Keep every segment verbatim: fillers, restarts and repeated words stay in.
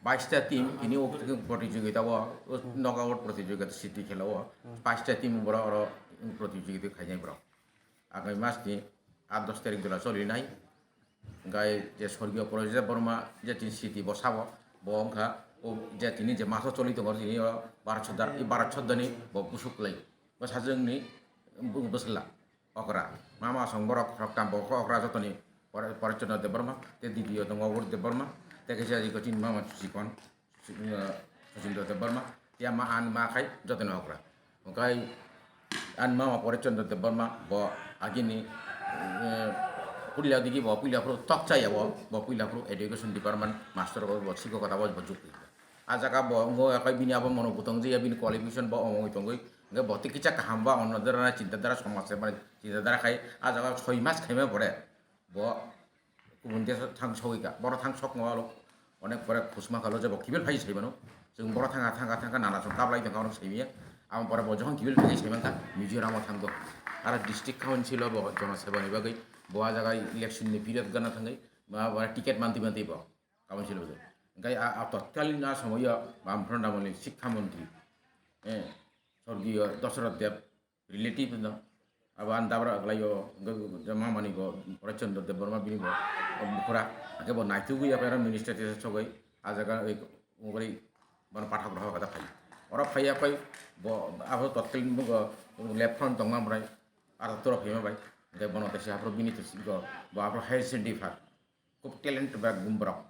Baista team tini o protijogita o, o knockout protijogita city khela o, baista team borok oro protijogita khainai borok. Agai mas ni aat dos tarik jora cholinai. Hingkai je sorgiyo Projit Debbarma je tini city bo sabo, bo wngkha o je tini je maso choli tongo tini o Bharat Sardar, i Bharat Sardar ni bo busuk lai. Bo sajwk ni bu-, bwsla okra. Mama song borok khoroktham bo okra jotoni Pare-, Parechondra Debbarma, te didi o tongo Obor Debbarma, te kaisa iko chini mama chikon. Sachin Debbarma, ya ma an ma khai jotono okra. Okai an mama Pore Chandra Debbarma, bo agini, eh, puila digi bo puila phuru tokcha ya bo, bo puila phuru education department master bo, bo siko kota bo, bo jukti. A jaga bo ngo akai bini abo mono butong je ya bini qualification bo omoi tongoi, nge bo te kicha kaham ba onno dara chinta dara somaj se mane chinta dara khai, a jaga soi mas khaima pore. Bo kubun desh thang sogwi kha, borok thang sok no alo onek pore khusma khalo je bo kibil phai sai mano. Chwng borok thang thang thang nana song kablai tong kha, borok sai miya. Amo pore bo jokhon kibil phai sai man kha, Mizoram o thang do. Aro district council o bo jono seba ni bagwi bo a jaga election ni period gana thangwi ma bo ticket manti manti bo council o. Gai a, a totkalin a somoyo Bamfront amoni sikha montri, eh, sorgiyo Dosoroth Deb relative no. Abo ani dabra aglai o, hwnkhe mamani bo, Pore Chandra Debbarma bini bo, o bukhura. Hwnkhe bo naitugwi ya, minister tesa sogwi, a jaga oi, ungwi, bono pathak rohor kata phai. Oro phaiya phai, bo, abo totkalin bo, left front tongma bwrai, aro toro phaima bai. Hwnkhe bono tesa aphuru bini tesa go, bo aphuru higher secondary phar. Khub talent bag gum borok.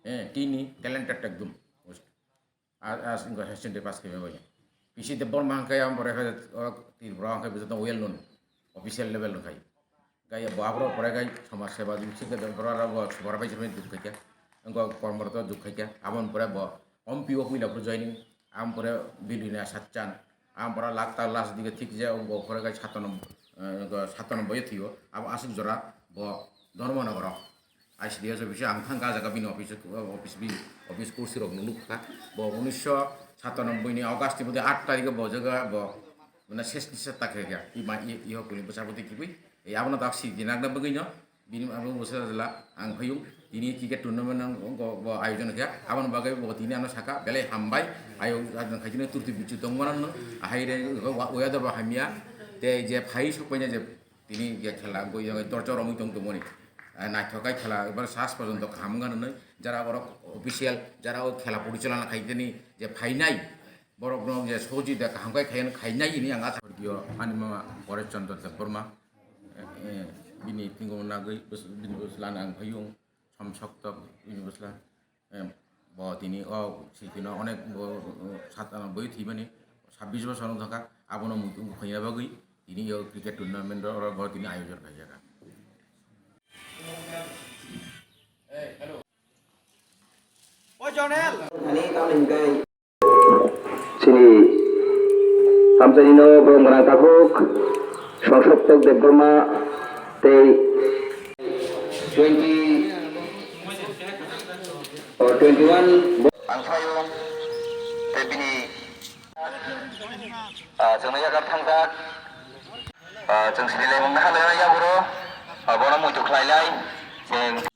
Eh, tini talented ekdum. A, a, singko higher secondary pass khaima bai. P C Debbarma hwnkhe ang borai khe, o, Tripura hwnkhe bijak tong well known, official level hwnkhe. Kaya bo aphuru borai khe somaj seba jwk sikhe Debbarma rok bo sobara bai jemai duk khaikha. Wngkha Kormorto duk khaikha. Aboni pore bo M P o puila phuru joining. Aboni pore Bilina Satchan. Aboni pore lakh ta last dige thik je wngkha okhore khe satanoboi, eh, satanoboi thwiyo. Abo aswk jora bo Dharmanagar o. I C D S office o ang thang kha, ah jaga bini office, office bi, office kursi rok no nukha. Bo unisho satanoboi ni August ni bodoi aat tarikh o bo jaga bo, mane, ses ni seta khe khe. I ma, i, i hokoni bwsa bwtwi kibui. Ei abono tak si dinakna bagwi no, bini abo bwsa jala ang phayung. Tini cricket tournament ang bo, bo ayojon khe. Aboni bagwi bo tini ano saka, belai hambai. Ayo, ajang khaikhe no turti bichu tongmano no. Ahai re, wa-, weather bo hamya. Tei je phai sokpaina je Tini je khela wngwi wngwi torchor romwi tong tongmani. Ah, naithok khe khela ebar sas porjonto kaham wngkha nwnwi, jara borok official, jara o khela porichalona khaitani je phainai, borokno je sohojogita kaham khe khai, khainai hwnwi ang asa. Ani mama Pore Chandra Debbarma, eh, eh, bini tingkung nagwi bwswk, bini bwswlano ang phaiyung, somsoktok bini bwsla. Em, bo tini o sikino onek bo, o, sat, ah, boi thwimani sabbish bosor wng thangkha, abono muitu wng khaina bagwi tini o cricket tournament oro bo tini ayojon khaijak. Chini Samsarino borong gwnang takhuk Songsoktok Debbarma tei twenty or twenty-one bo-, ang phaio tei bini, ah, chwngno yagar thangjak. Ah, chwng sini lemung na halai ya boro. Ah, bono muitu khlai lai. Chwng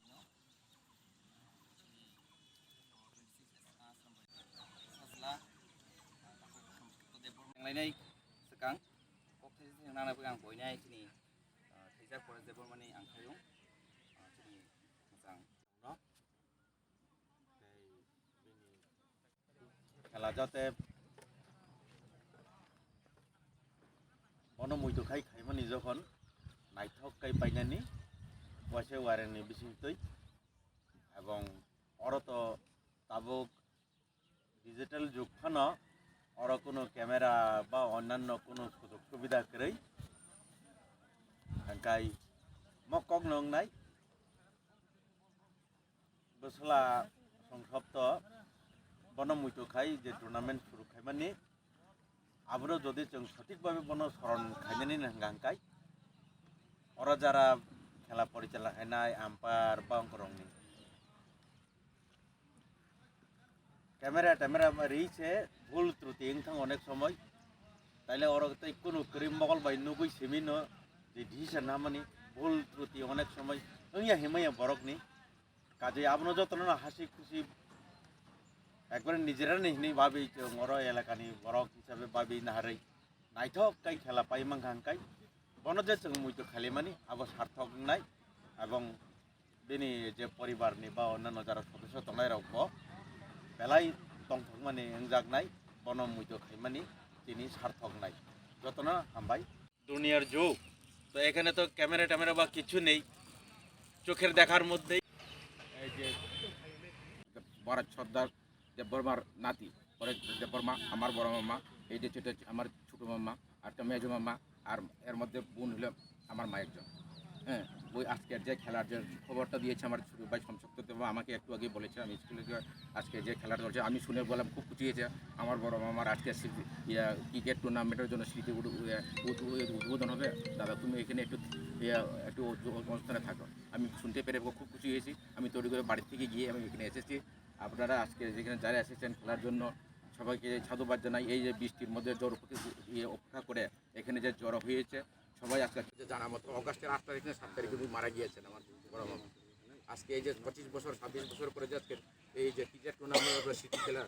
Lainai swkang kok thaisa thang nana bagwi ang boinai chini, ah, thaijak pore je bormani ang khaiyung, ah, chini mwchang no. Tei bini khela jate bono muitu khai khaimani jokhon naithok kai painani waisa warengni bisingtwi ebong oro to tabuk digital jug phano oro kuno camera ba onnanno kuno sujog subida kwrwi. Hwnkhai mo kokno wngnai bwsla Songsokto bono muitu khai je tournament suru khaimani, abono jodi chwng sothik babe bono soron khainani hwnka hwnkhe oro jara khela porichalna khainai umpire ba ongkorokni camera, camera ri se bhul truti wng thang onek somoi. Taile oro tei kunu kwrwi mokol bai nugwi simi no je decision hamani bhul truti onek somoi wngya himaya borokni. Kaje abono jotono no hasi khusi Ekbare nijera ni hinwi babi chwng oro elakani borok hisabe babi naharwi naithok kai khela pai mankha hwnkhai bono je chwng muitu khalimani abo sarthok wngnai ebong bini je poribar ni ba onnano jara sodosyo tongnai rok bo belai tongthokmani wngjaknai bono muitu khaimani tini sarthok wngnai jotono hambai. দুনিয়ার যুগ, তো এখানে তো ক্যামেরা ট্যামেরা বা কিছু নেই, চোখের দেখার মধ্যেই। এই যে ভরত সর্দার দেববর্মার নাতি, ভরত দেববর্মা আমার বড় মামা, এই যে ছোট আমার ছোট মামা, আর একটা মেজো মামা, আর এর মধ্যে বোন হলো আমার মা একজন। হ্যাঁ, ওই আজকের যে খেলার যে খবরটা দিয়েছে আমার ছোট ভাই শমশের দেব আমাকে একটু আগে বলেছে, আমি স্কুলে যে আজকে যে খেলাটা চলছে আমি শুনে বললাম খুব খুশি হয়েছে। আমার বড় মামার আজকে স্মৃতি, ইয়া, ক্রিকেট টুর্নামেন্টের জন্য স্মৃতি উদ্-, ইয়া, উদ্-, উদ্বোধন হবে। দাদা, তুমি এখানে একটু, ইয়া, একটু উদ্-, অনুষ্ঠানে থাকো। আমি শুনতে পেরে খুব খুশি হয়েছি। আমি তড়িঘড়ি বাড়ি থেকে গিয়ে আমি এখানে এসেছি। আপনারা আজকে যেখানে যারা এসেছেন খেলার জন্য সবাইকে সাধুবাদ জানাই। এই যে বৃষ্টির মধ্যে ঝড় উপেক্ষা, ইয়ে, উপেক্ষা করে এখানে যে জড়ো হয়েছে সবাই আজকে যে জানা মতো অগাস্টের আট তারিখ না সাত তারিখে উনি মারা গিয়েছেন আমার বড় মামা। আজকে এই যে পঁচিশ বছর ছাব্বিশ বছর পরে যে আজকে এই যে ক্রিকেট টুর্নামেন্ট স্মৃতি খেলা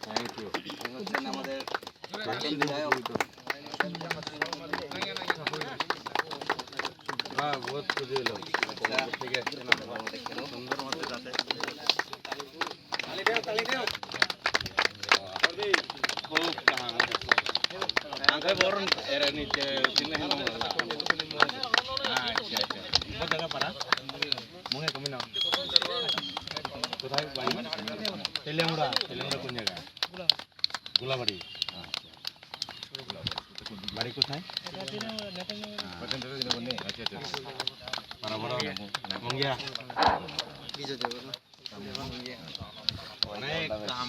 থ্যাংক ইউ। হচ্ছেন আমাদের প্রাক্তন বিধায়ক। হ্যাঁ, বহুত খুশি হলাম। ঠিক আছে, সুন্দর মতো যাতে। খুব কাম। Ang kay boron era ni te sila hin mo la. Acha, acha. Kota jaga para? Mungkin kami na. Kothai bari? Teliamura, Teliamura কোন জায়গা? গোলাবাড়ি। বাড়ি কোথায়? আচ্ছা, আচ্ছা। পারা বড়। মঙ্গিয়া। অনেক কাম।